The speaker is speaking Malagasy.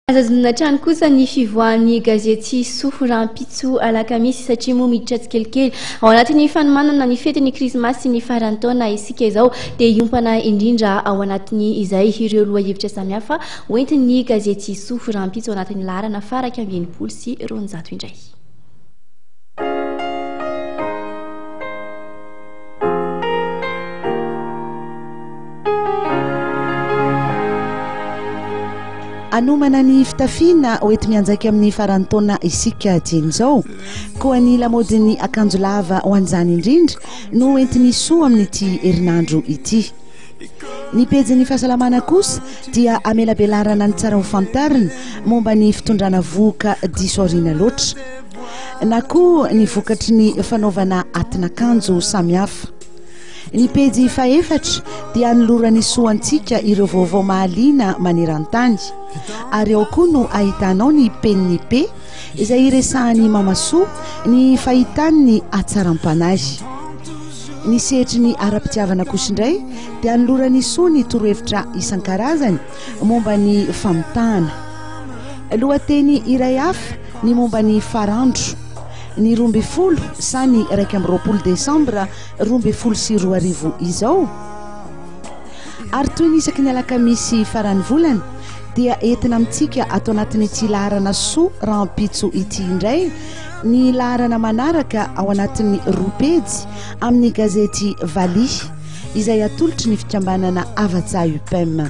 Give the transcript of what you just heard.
Azo azonina hatrany kosa ny fivoahan'ny gazety Soa rahampitso alakamisy satria moa miditra tsikelikely ao anatin'ny fanomanana ny fetin'ny krismasy sy ny faran'ny taona isika izao dia hiompana indrindra ao anatin'ny izay ireo lohahevitra samihafa hoentin'ny gazety Soa rahampitso ao anatin'ny laharana faha 261 indray. Hanomana ny fitafiana hoenti-mianjaika amin'ny faran'ny taona isika dieny izao. Koa ny lamaodin'ny akanjo lava ho an'izany indrindra no hoentin'i Soa amin'ity herinandro ity. Ny pejin'ny fahasalamana kosa dia hamelabelarana ny tsara ho fantarina momba ny fitondrana vohoka diso aoriana loatra. Na koa ny vokatry ny fanaovana atin'akanjo samihafa. Ny pejy fahefatra dia anoloran'i Soa antsika ireo vaovao mahaliana maneran-tany. Ary ao koa no ahitanao ny penin'i P izay iresahan'i Mama Soa ny fahitany ny hatsaram-panahy. Ny sehatry ny ara-pitiavana kosa indray dia anoloran'i Soa ny torohevitra isan-karazany momba ny famitahana. Lohateny iray hafa ny momba ny farandro. Ny 12 sa ny 21 desambra 2012 izao? Ary toy ny isaky ny alakamisy faran'ny volana dia entina amintsika ato anatin'ity laharana soa rahampitso ity indray ny laharana manaraka ao anatin'ny roa pejy amin'ny gazety Valiha izay atolotry ny fikambanana Havatsa UPEM.